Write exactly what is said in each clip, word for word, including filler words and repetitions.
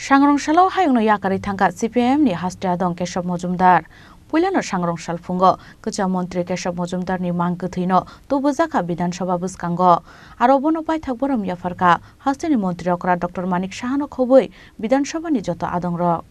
Sangrong salo hayungno yakarwi thangkha C P I M ni haste adong Kesab Mojumdar. Puilano sangrong sal phungo kwcham montri Kesab Mojumdar ni mang kwthwino tubujakha Bidhan Sabha bwskango. Aro bono paithak borom yapharkha hasteni montri okra Doctor Manik Sahano khobwi Bidhan Sabha ni joto adongrok.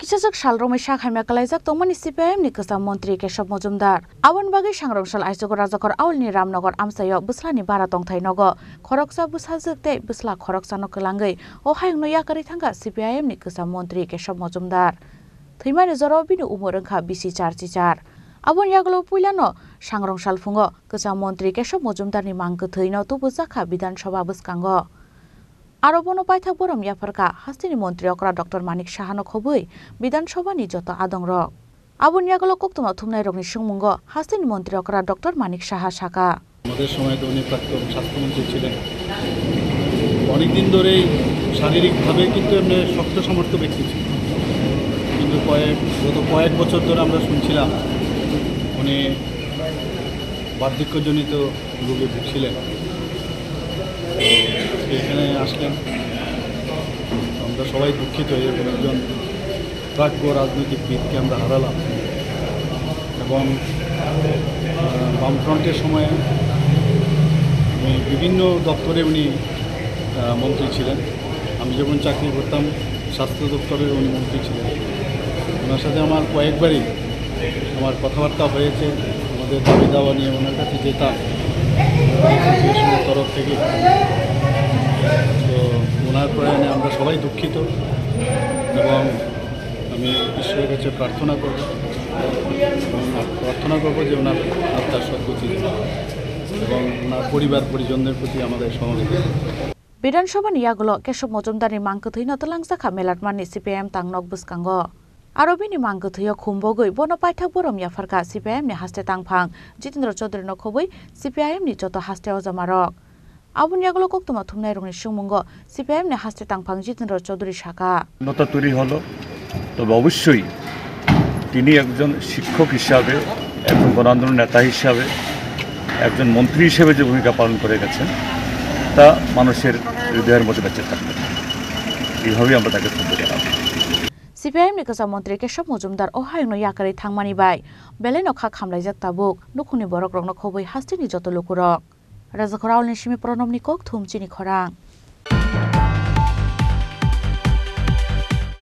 Kisajak sal romwi sak hamya kwlaijak tongmani C P I M ni kwcham montri Kesab Mojumdar. Aboni bagwi sangrong sal aichugo Rajakhor aulni Ramnagar amchaio bwslani bara tongthai nogo khoroksa bwsajwk tei bwsla khoroksano kwlangwi o hayungno yakarwi thangkha C P I M ni kwcham montri Kesab Mojumdar. Thwimani jorao bini umor wngkha bisi char chichar. Aboni yagulo puilano sangrong sal phungo kwcham montri Kesab Mojumdarni mang kwthwino tubujakha Bidhan Sabha bwskango. Aro bono paithak borom yapharkha hasteni montri okra Doctor Manik Sahano khobwi Bidhan Sabha ni joto adongrok. Aboni yagulo koktwma thumnairokni swngmungo hasteni montri okra Doctor Manik Saha sakha. আমাদের সময় তো উনি প্রাক্তন স্বাস্থ্যমন্ত্রী ছিলেন। অনেকদিন ধরেই শারীরিকভাবে কিন্তু এমনি শক্ত সমর্থ ব্যক্তি ছিলেন, কিন্তু কয়েক গত কয়েক বছর ধরে আমরা শুনছিলাম উনি বার্ধক্যজনিত রোগে ভুগছিলেন। তো এখানে আসলেন, আমরা সবাই দুঃখিত, এরকম একজন প্রাজ্ঞ রাজনীতিবিদকে আমরা হারালাম। এবং আহ, বামফ্রন্টের সময়ে উনি বিভিন্ন দপ্তরে উনি আহ, মন্ত্রী ছিলেন। আমি যখন চাকরি করতাম, স্বাস্থ্য দপ্তরের উনি মন্ত্রী ছিলেন। ওনার সাথে আমার কয়েকবারই আমার কথাবার্তা হয়েছে, আমাদের দাবি দাওয়া নিয়ে ওনার কাছে যেতাম অ্যাসোসিয়েশনের তরফ থেকে। তো ওনার প্রয়াণে আমরা সবাই দুঃখিত এবং আমি ঈশ্বরের কাছে প্রার্থনা করব এবং প্রার্থনা করব যে ওনার আত্মার সদ্গতি হোক এবং ওনার পরিবার পরিজনদের প্রতি আমাদের সমবেদনা। Bidhan Sabha ni yagulo Kesab Mojumdar ni mang kwthwino twlangjakha Melatman ni C P I M tangnok bwskango. Aro bini mang kwthwio khum bogwi bono paithak borom yapharkha C P I M ni haste tangphang Jitendra Chaudhary no khobwi C P I M ni joto haste ojamarok. Aboni yagulo koktwma thumnairokni swngmungo C P I M ni haste tangphang Jitendra Chaudhary sakha. নতা তৈরি হলো, তবে অবশ্যই তিনি একজন শিক্ষক হিসাবে, একজন গণ আন্দোলন নেতা হিসাবে, একজন মন্ত্রী হিসেবে যে ভূমিকা পালন করে গেছেন, তা মানুষের হৃদয়ের মধ্যে বেঁচে থাকবে। এইভাবেই আমরা তাকে শ্রদ্ধা জানাবো। C P I M ni kwcham montri Kesab Mojumdar o hayungno yakarwi thangmani bai belai no kha khamlaijak tabuk nukhungni borokrokno khobwi hasteni joto lukurok. Rajakhor aulni simi Pranobni kok thum chini khorang.